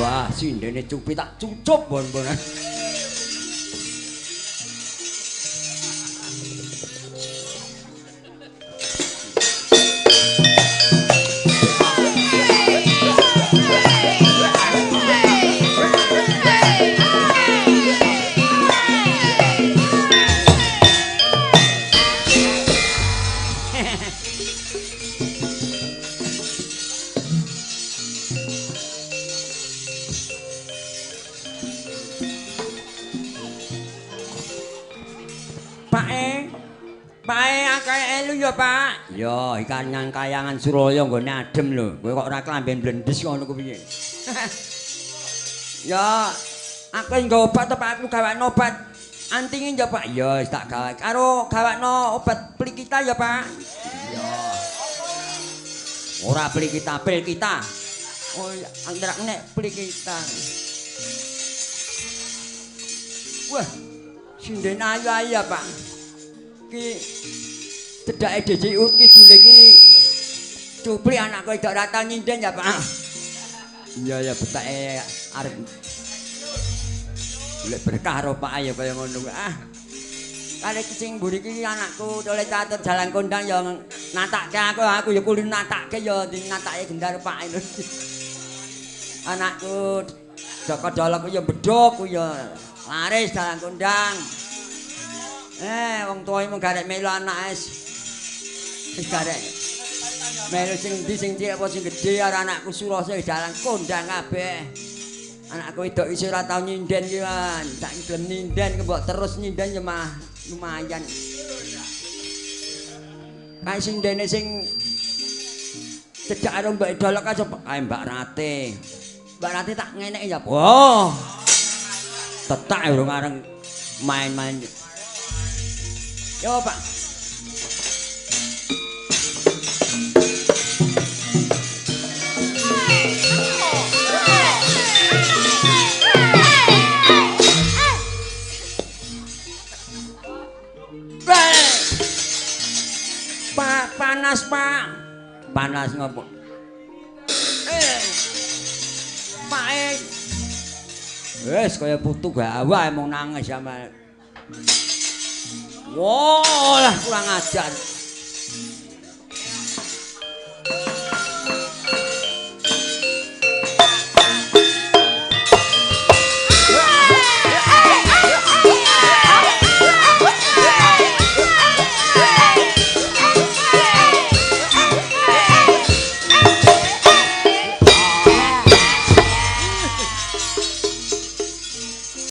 Wah, sindene cupi tak cucup bon-bonan. Pak. Ya, ikan nang kayangan Suraya nggone adem lho. Kowe kok ora klamben blendes ngono ku piye? Ya, aku nggo obat to Pak, aku gawakno obat antinge ya Pak. Ya, wis tak gawe. Karo gawakno obat plikita ya Pak. Ya. Ora plikita, pil kita. Oh, antara nek plikita. Wah, sinden ayu-ayu ya Pak. Ki cedhake DJU kidul iki cupli anakku idok ora tau nyinden ya Pak. Iya ya betake arep golek berkah karo Pak ya kaya ngono. Ah. Kale sing mburi iki anakku oleh catur jalan kondang ya natake aku, aku ya kudu natake ya natake gendar Pak. Anakku Joko Dolok ya bedhok ya laris jalan kondang. Wong tuwa mung garek melu anake. Wis garek. Melu sing endi sing cilik apa sing gedhe karo anakku Surasa dalang kondang kabeh. Anakku wedok isih ora tau nyinden ki, Wan. Sak gelem nyinden mbok terus nyinden ya mah lumayan. Kae sindene sing cedhak karo Mbak Dolok kae sapa? Kae Mbak Rate. Mbak Rate tak ngeneki ya. Wah. Tetak urung areng main-main. Yo, Pak. Pak, panas, Pak. Panas ngopo? Pak. Wes kaya putu gawa mung nangis sama. Wah, lah kurang ajar.